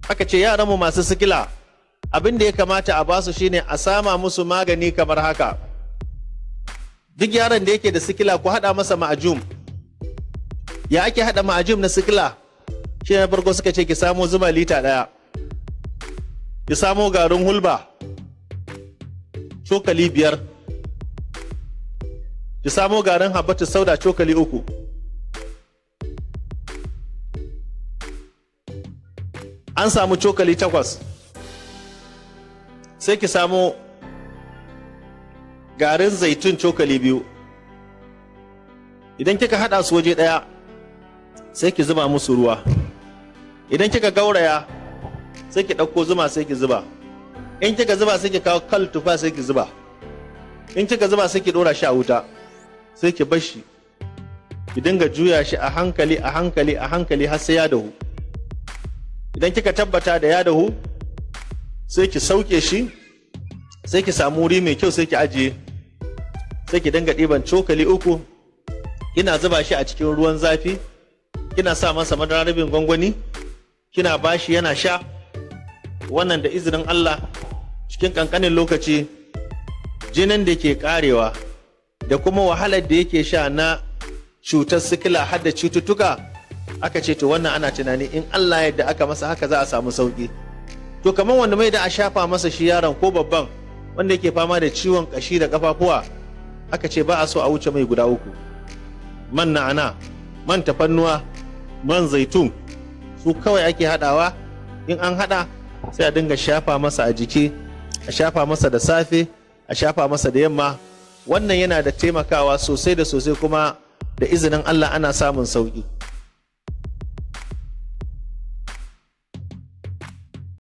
Aka ce yaranmu masu sikila, abin da ya kamata a basu shine a sama musu magani kamar haka. Duk yaron da yake da sikila, ku haɗa masa ma'ajum. Ya ake haɗa ma'ajum na sikila? Shi na farko suka ce ki samo zuma lita 1, ki samo garin hulba cokali 5, ki samo garin habbatu sauda cokali 3, an samu cokali 8. Sai ki samo garin zaitun cokali 2. Idan kika hada su waje daya, sai ki zuba musu ruwa. Idan kika gauraya, sai ki ɗauko zuma sai ki zuba. In kika zuba, sai ki kawo kal tufa sai ki zuba. In kika zuba, sai ki ɗora shi a wuta, sai ki bar shi, ki dinga juya shi a hankali a hankali a hankali har sai ya dahu. Idan kika tabbata da ya dahu, sai ki sauke shi, sai ki samu wuri mai kyau sai ki ajiye. Sai ki dinga ɗiban cokali 3 kina zuba shi a cikin ruwan zafi, kina sa masa madara rabin gwangwani, kina bashi yana sha. Wannan da izinin Allah, cikin kankanin lokaci, jinin da ke karewa da kuma wahalar da yake sha na cutar sikila har da cututtuka, aka ce to wannan ana tunani in Allah yadda aka masa haka za a samu sauki. To kamar wanda mai da a shafa masa shi, yaron ko babban wanda yake fama da ciwon kashi da kafafuwa, aka ce ba a so a wuce mai guda 3: man na'ana, man tafannuwa, man zaitun. Su kawai ake hadawa. In an hada, sai a dinga shafa masa a jiki, a shafa masa da safe, a shafa masa da yamma. Wannan yana da taimakawa sosai da sosai, kuma da izinin Allah ana samun sauki.